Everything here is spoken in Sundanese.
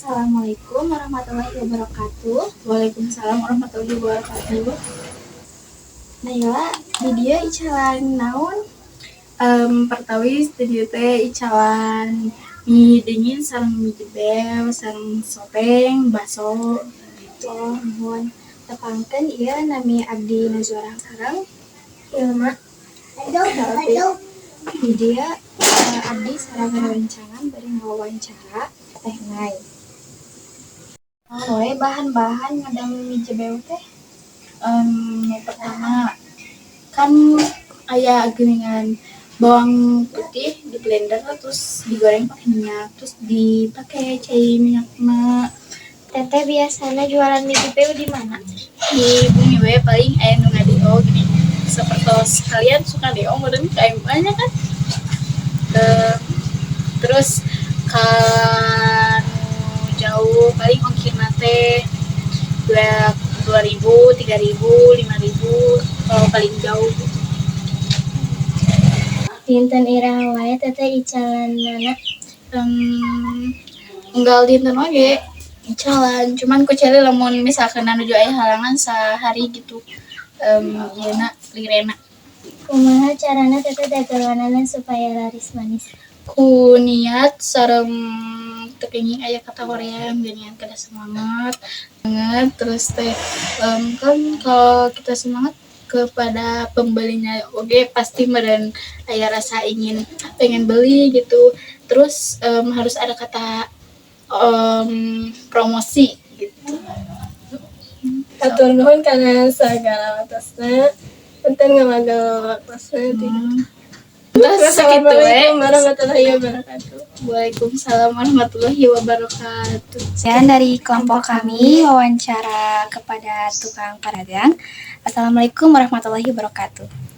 Assalamualaikum warahmatullahi wabarakatuh. Waalaikumsalam warahmatullahi wabarakatuh. Naila, di dieu icalan naon? Pertawis di dieu teh icalan mie dingin sareng mie jebew sareng soteng, baso gitu. Oh, nuhun. Tepangkeun, ieu nami abdi Nazwara sareng Ilma. Di dieu abdi sareng rerencangan bade ngawawancara Teh Nay. Naon we bahan-bahan ngadamel mie jebew teh? Nu pertama kan aya geuningan bawang putih di blender, terus digoreng pake minyak, terus dipake cai minyakna. Teteh biasana jualan mie jebew di mana? Di bumi we, paling aya nu nga-DO gini. Sapertos kalian suka DO meureun ka MA nya kan? Terus ka nu jauh paling ongkirna teh 2.000, 3.000, 5.000 kalau paling jauh gitu. Dinten iraha wae teteh icalanana? Unggal dinten oge icalan, cuman ku celi lamun misalkan nuju aya halangan sahari gitu, ieuna lirena. Kumaha carana teteh daganganana supaya laris manis? Ku niat sareng teu kenging aya kata hoream geuningan, kedah semangat banget. Terus teh kan kalau kita semangat kepada pembelinya oge pasti meureun aya rasa ingin pengen beli gitu. Terus harus ada kata promosi gitu. Hatur nuhun kana sagala waktosna. Punten ngawagel waktosna. Terus sakitu we. Wassalamualaikum warahmatullahi wabarakatuh. Waalaikumsalam warahmatullahi wabarakatuh. Sekian dari kelompok kami wawancara kepada tukang pedagang. Assalamualaikum warahmatullahi wabarakatuh.